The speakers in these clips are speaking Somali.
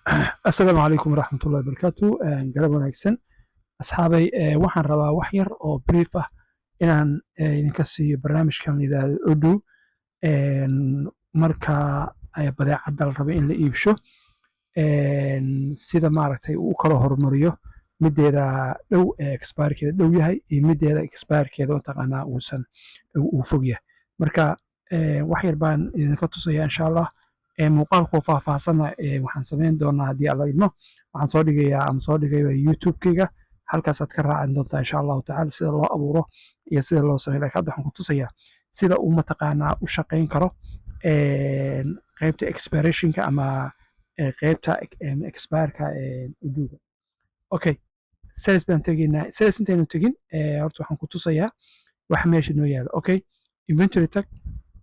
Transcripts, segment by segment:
Asalaamu calaykum waraxmatullahi wabarakaatu. Galab wanaagsan, asxaabay. Waxaan rabaa wax yar oo brief ah inaan idinka siiyo barnaamijkan la yidhaahdo Odoo. Marka badeecadda la rabo in la iibsho, sida maaragtay uu u kala horumariyo mideeda dhow ee expirekeeda dhow yahay iyo mideeda expirekeeda mataqaanaa uusan uu fog yahay. Marka wax yar baan idinka tusaya, insha Allah. Muuqaalkoo faahfaahsanna waxaan samayn doonaa haddii Alla idmo, waxaan soo dhigayaa ama soo dhigaya YouTube-kayga. Halkaasaad ka raacin doontaa, insha Allahu tacala, sida loo abuuro iyo sida loo sameeyo. Lakin hadda waxaan ku tusayaa sida uu mataqaanaa u shaqayn karo qaybta expirationka ama qaybta expireka Odooga. Okay, sales baan tegaynaa. Sales intaynu tegin, horta waxaan ku tusayaa waxa meesha noo yaalo. Okay, inventory tag.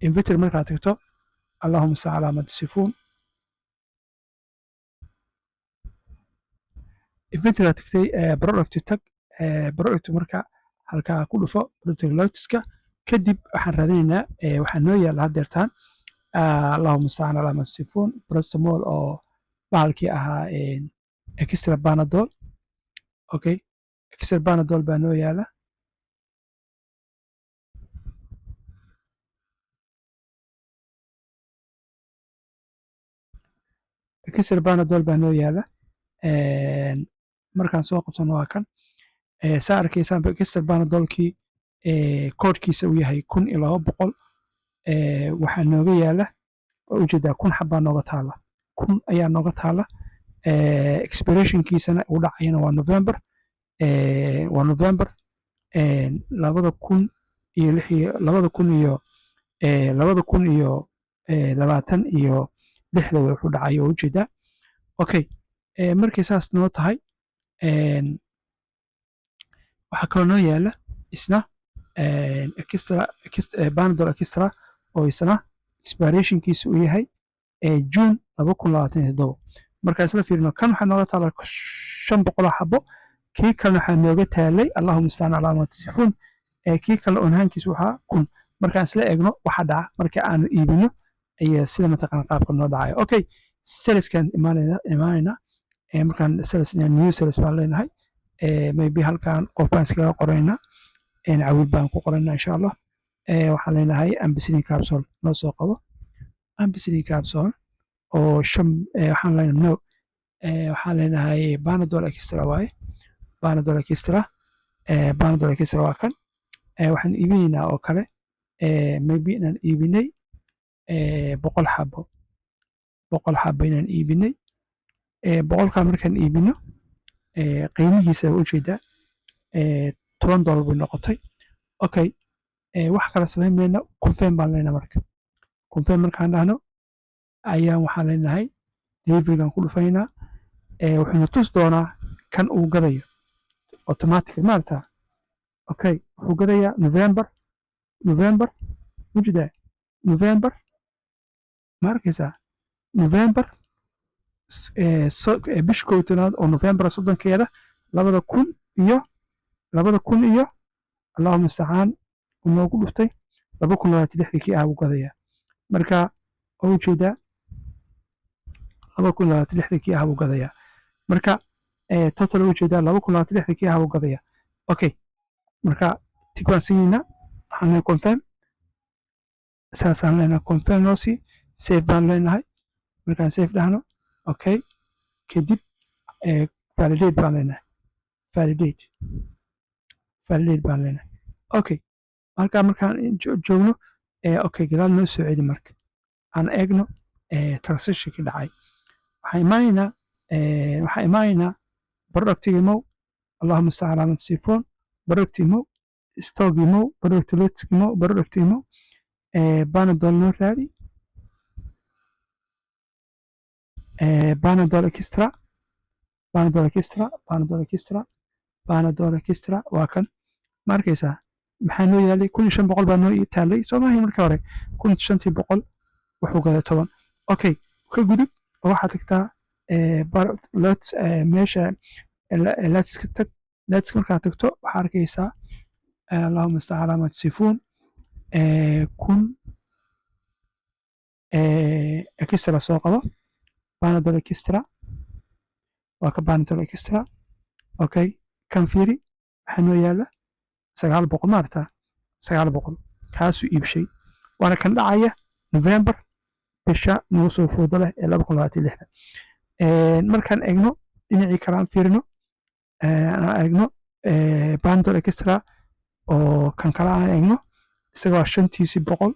Inventory markaad tagto, allahuma salli calaa ma tasifuun, inventory aad tagtay, product tag. Product marka halkaa ku dhufo, product lotska. Kadib waxaan raadinaynaa, waxaa noo yaala haddeertaan, allahuma mustacaan calaa ma tasifuun, paracetamol oo bahalkii ahaa, extra Panadol. Okay, extra Panadol baa noo yaala. Extra Panadol baa noo yaala. Markaan soo qabsano, waa kan. Saa arkaysaan, extra Panadolkii koodhkiisa uu yahay 1200. Waxaa nooga yaala, waa ujeedaa, 1000 xabbaa nooga taala, 1000 ayaa nooga taala. Expirationkiisana uu dhacayana waa November, waa November 2006 iyo 2026-da wuxuu dhacay, oo ujeedaa. Okay, markay saas noo tahay, waxaa kaloo noo yaala isna extra Panadol Extra oo isna expirationkiisa uu yahay June 2027. Markaan isla fiirino, kan waxaa nooga taala 500 oo xabo. Kii kalena waxaa nooga taalay, allahuma mustacaan calaa maa tasifuun, kii kale onhaankiisu waxaa 1000. Markaan isla eegno waxa dhaca marka aanu iibino iyo sida mataqaana qaabka noo dhacayo. Okay, saleskan imaanayna. Markaan sales, new sales baan leenahay. Maybe halkan qof baan iskaga qoraynaa, Cawiil baan ku qoraynaa, insha Allah. Waxaan leenahay ampicillin capsule noo soo qabo, ampicillin capsule oo shan. Waxaan leenahay no, waxaan leenahay Panadol Extra waaye. Panadol Extra, Panadol Extra waa kan. Waxaan iibinaynaa oo kale, maybe inaan iibinay 100 xabo, 100 xabo inaan iibinay. 100-kaa markaan iibino, qiimihiisa waa ujeedaa, $10 bay noqotay. Okay, wax kala samayn mayno, confirm baan leenahay. Marka confirm markaan dhahno ayaan waxaan leenahay deliverygan ku dhufaynaa. Wuxuuna tus doonaa kan uu gadayo automatically, maarata. Okay, wuxuu gadayaa November, November ujeedaa, November ma arkaysaa? November, bisha 11aad oo November 30-keeda 2000 iyo, allahuma mustacaan, uu noogu dhuftay 2026-dii kii ah buu gadayaa. Marka waa ujeedaa, 2026-dii kii ah buu gadayaa. Marka total, ujeedaa, 2026-dii kii ah buu gadayaa. Okay, marka tick baan siinaynaa, waxaan leenahay confirm. Saasaan leenahay, confirm noo sii. Save baan leenahay. Markaan save dhahno, okay, kadib validate baan leenahay, validate, validate baan leenahay. Okay, halkaa markaan joogno, okay, gadaal noo soo celi. Marka aan eegno transaction dhacay, waxaan imaanaynaa productiga imow, allahuma mustacaan calaa ma tasifuun, product imow, stock imow, product list imow, product imow, Panadol noo raadi, Panadol Extra, Panadol Extra, Panadol Extra, Panadol Extra waa kan. Ma arkaysaa? Maxaa noo yaalay? 1500 baa noo taalay, soo maahay? Markii hore 1500, wuxuu gaday 10. Okay, ka gudub oo waxaad tagtaa meesha lotska tag. Lotska markaad tagto, waxaa arkaysaa, allahuma mustacaan calaa ma tasifuun, 1000 extra soo qabo, Panadol Extra. Waa ka Panadol Extra. Okay, kan fiiri, waxaa noo yaala 900, maarata? 900 kaasuu iibshay, waana kan dhacaya November, bisha nagu soo foodo leh ee 2026-da. Markaan eegno dhinacii kale, aan fiirino, aan eegno Panadol Extra oo kan kale aan eegno, isagoo 5,400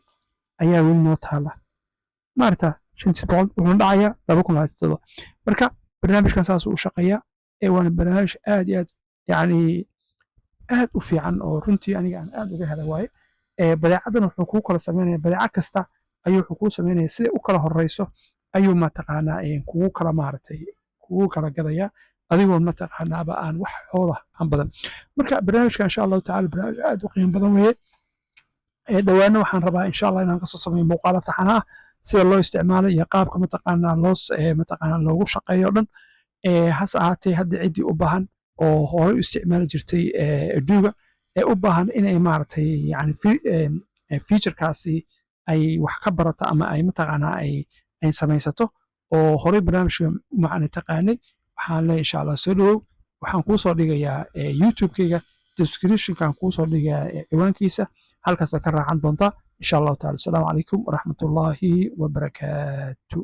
ayaa weli noo taala, maarata? 5,400 wuxuuna dhacayaa 2027. Marka barnaamijkan saasuu u shaqeeyaa, waana barnaamij aad iyo aad, yacni, aad u fiican oo runtii aniga aan aad uga helay waaye. Badeecadan wuxuu kuu kala sameynaya, badeeco kasta ayuu wuxuu kuu sameynaya siday u kala horeyso ayuu, mataqaanaa, kugu kala, maaragtay, kugu kala gadaya, adigoo, mataqaanaaba, aan wax xoola aan badan. Marka barnaamijka, insha Allahu tacala, barnaamij aad u qiimo badan weeye. Dhowaana waxaan rabaa, insha Allah, inaan kasoo sameeyo muuqaalo taxana ah sida loo isticmaalo iyo qaabka, mataqaanaa, loo, mataqaanaa, loogu shaqeeyo o dhan. Hase ahaatee, hadda ciddii u baahan oo horey u isticmaali jirtay Odooga ee u baahan inay, maaragtay, yani featurekaasi ay wax ka barato ama ay, mataqaanaa, ay samaysato oo horey barnaamijka macna taqaanay, waxaan leeyahay, insha Allah, soo dhowow. Waxaan kuu soo dhigayaa YouTube-kayga descriptionkan kuu soo dhigayaa ciwaankiisa, halkaasaad ka raacan doontaa, insha Allahu tacala. Asalaamu calaykum waraxmatullaahi wabarakaatu.